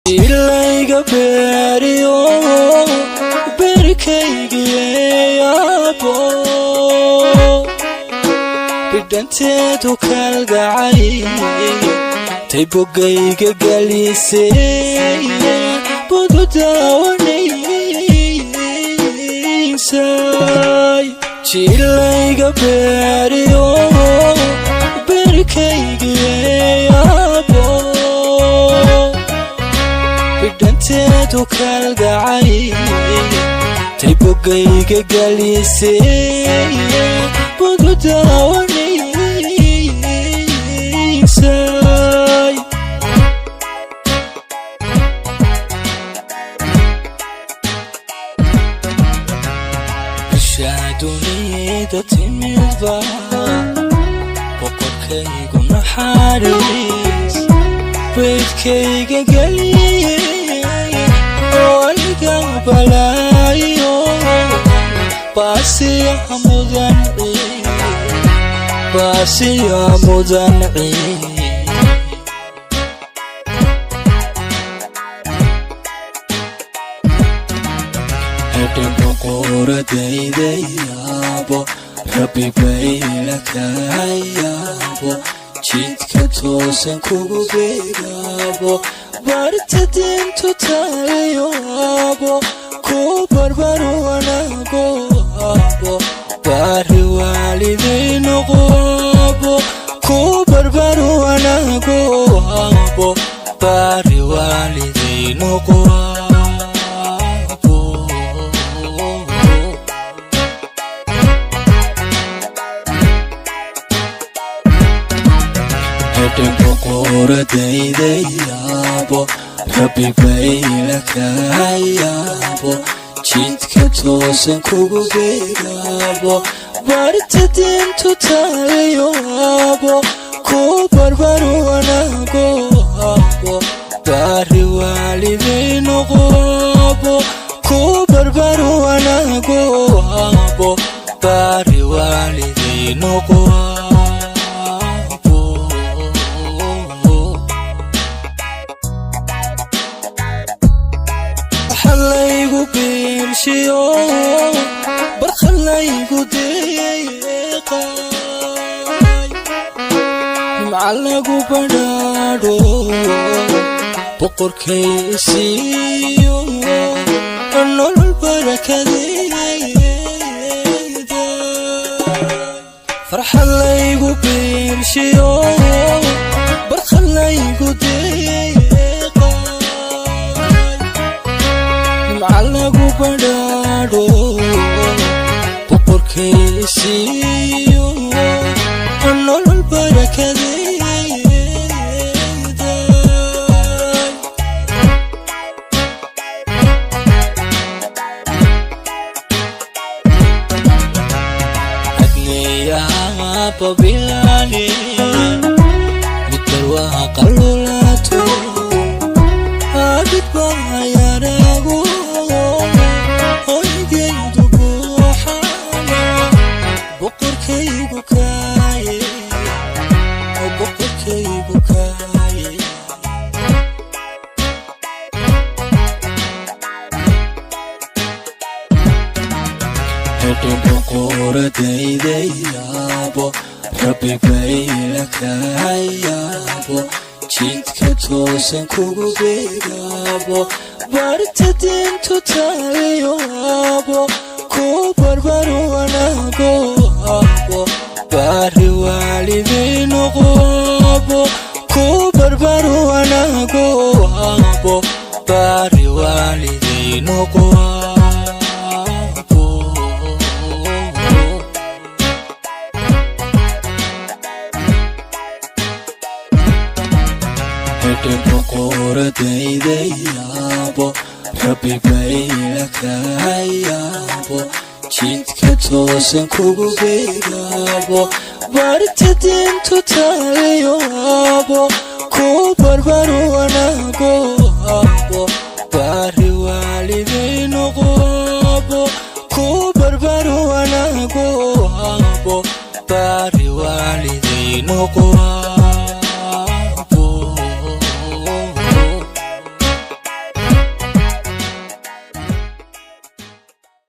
Ilayga beeriyo berkaygiyaabo, bidhanteedu kalgacay tay bogayga galisay budu daawanaysay. Jilayga beeriyo berkaygiyaabo, bidhanteedu kalgacay tay bogayga galisay budu daawanaysay. Bishaa dunida timidba boqorkaygu naxariis baydkayga geliyey oo aniga balaayo baasiya mudan, baasiya mudan. Hedhe boqoradayda yaabo, Rabbi bayla kahayaabo, jidka toosan kugu beegaabo, barta diintu taalayo aabo, ku barbar wanaago aabo, baari waaliday noqo aabo, ku barbar wanaago aabo, baari waaliday noqo aabo. Hedhe boqoradayda yaabo, Rabbi bayla kahayaabo, jidka toosan kugu beegaabo, barta diintu taalayo aabo, ku barbar wanaago aabo, baari waaliday noqo aabo, ku barbar wanaago aabo, baari waaliday noqo aabo. Xalaygu biirshiyo barkhalaygu deeqay, nimca lagu badhaadho boqorkay isiiyo nolol barakadeeda. Farxalaygu biirshiyo barkhalaygu deeqay, nimca lagu badhaadho boqorkay isiiyo nolol barakadeeda. Adneyaaba bilaale mid barwaaqa lulaato abid baayarago hoygaydu buuxana boqorkaygu kaaye, boqorkaygu kaaye. Hedhe boqoradayda yaabo, Rabbi bayla kahayaabo, jidka toosan kugu beegaabo, barta diintu taalayo aabo, ku barbar wanaago aabo, baari waaliday noqo aabo, ku barbar wanaago aabo, baari waaliday noqo aabo. Hedhe boqoradayda yaabo, Rabbi bayla kahayaabo, jidka toosan kugu beegaabo, barta diintu taalayo aabo, ku barbar wanaago aabo, baari waaliday noqo aabo, ku barbar wanaago aabo, baari waaliday noqo.